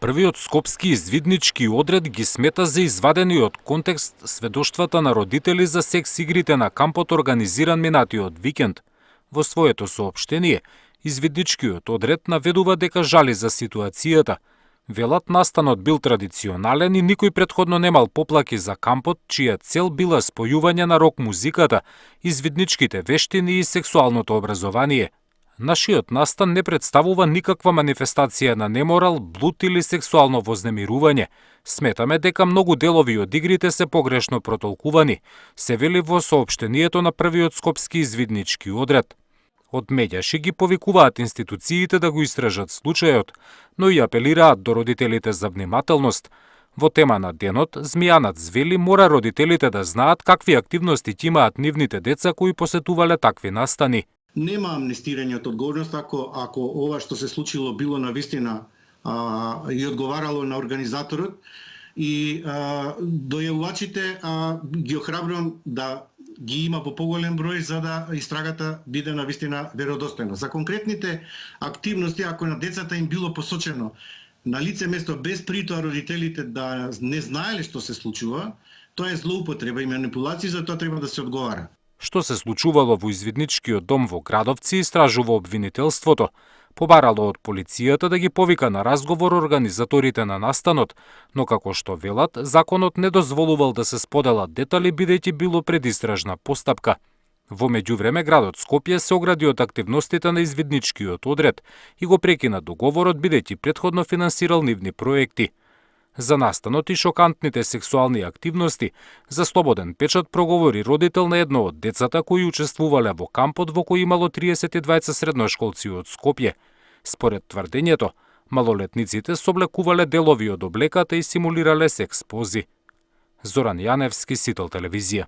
Првиот скопски извиднички одред ги смета за извадени од контекст сведоштвата на родители за секс игрите на кампот организиран минатиот викенд. Во своето соопштение, извидничкиот одред наведува дека жали за ситуацијата. Велат настанот бил традиционален и никој претходно немал поплаки за кампот, чија цел била спојување на рок музиката, извидничките вештини и сексуалното образование. Нашиот настан не представува никаква манифестација на неморал, блуд или сексуално вознемирување. Сметаме дека многу делови од игрите се погрешно протолкувани, се вели во соопштението на првиот скопски извиднички одред. Од медјаши ги повикуваат институциите да го истражат случајот, но и апелираат до родителите за внимателност. Во тема на денот, Змијанац вели мора родителите да знаат какви активности ќе имаат нивните деца кои посетувале такви настани. Нема амнестирање од одговорност ако ова што се случило било навистина и одговарало на организаторот и дојавувачите ги охрабрувам да ги има по поголем број за да истрагата биде навистина веродостојна. За конкретните активности, ако на децата им било посочено на лице место без притоа родителите да не знаеле што се случува, тоа е злоупотреба и манипулација, за тоа треба да се одговара. Што се случувало во извидничкиот дом во Градовци истражува обвинителството. Побарало од полицијата да ги повика на разговор организаторите на настанот, но како што велат, законот не дозволувал да се споделат детали бидејќи било предистражна постапка. Во меѓувреме градот Скопје се огради од активностите на извидничкиот одред и го прекина договорот бидејќи претходно финансирал нивни проекти. За настанот и шокантните сексуални активности, за слободен печат проговори родител на едно од децата кои учествувале во кампот во кој имало 32 средношколци од Скопје. Според тврдењето, малолетниците соблекувале делови од облеката и симулирале секс пози. Зоран Јаневски, Сител телевизија.